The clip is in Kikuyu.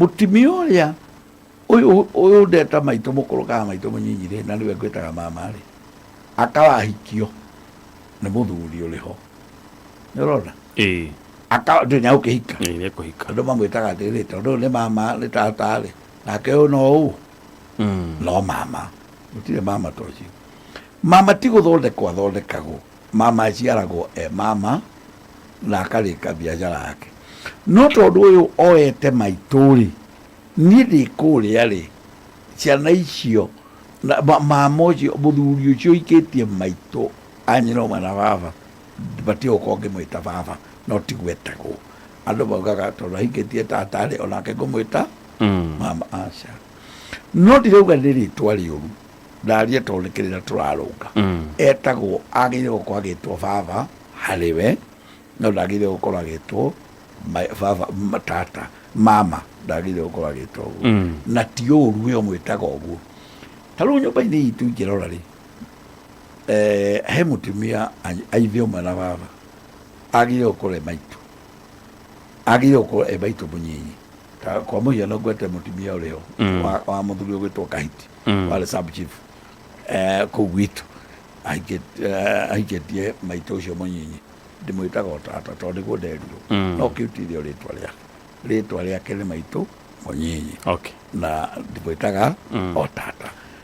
Mũtumia ũrĩa ũyũ ũyũ ndeta maitũ mũkũrũ kana maitũ mũnyinyi rĩ, na nĩwe ngwĩtaga mama rĩ, akawahikio nĩ mũthuri ũrĩ ho. Nĩ ũrona? Ĩĩ. Aka ndĩ nĩ agũkĩhika. Ĩĩ nĩ ekũhika. Andũ mamwĩtaga atĩrĩrĩ, tondũ ũyũ nĩ mama nĩ tata rĩ, nake ũyũ no ũ? No mama. Gũtirĩ mama ta ũcio. Mama ti gũthondekwo athondekagwo. Mama aciaragwo e mama na akarĩka biacara yake. No tondũ ũyũ oete maitũ-rĩ, niĩ ndĩ kũrĩa-rĩ, ciana icio, mama ũcio, mũthuri ũcio ũhikĩtie maitũ a nyina ũmwe na baba, ndibatiĩ gũkorwo ngĩmwĩta baba, no tiguo etagwo. Andũ maugaga tondũ ahikĩtie tata-rĩ, onake ngũmwĩta mama, aca. No ndirauga nĩ rĩtwa rĩũru. Ndaria tondũ nĩ kĩrĩra tũrarũnga. Etagwo, agĩrĩire gũkorwo agĩtwo baba harĩ we, no ndagĩrĩire gũkorwo agĩtwo baba, tata, mama, ndagĩrĩire gũkorwo agĩtwo ũguo. Na ti ũru we ũmwĩtaga ũguo. Ta rĩu nyũmba-inĩ itũ ingĩrora rĩ, he mũtumia aithe ũmwe na baba, agĩrĩire gũkorwo e maitũ. Agĩrĩire gũkorwo e maitũ mũnyinyi. Ta kwa mũhiano ngwete mũtumia ũrĩ ho, wa mũthuri ũgwĩtwo Kahiti. Warĩ sub chief kũu gwitũ. Ahikĩtie maitũ ũcio mũnyinyi. Ndĩmwĩtaga o tata tondũ nĩguo nderirwo. No kĩu ti rĩo rĩtwa rĩake. Rĩtwa rĩake nĩ maitũ mũnyinyi. Okay. Na ndĩmwĩtaga o tata.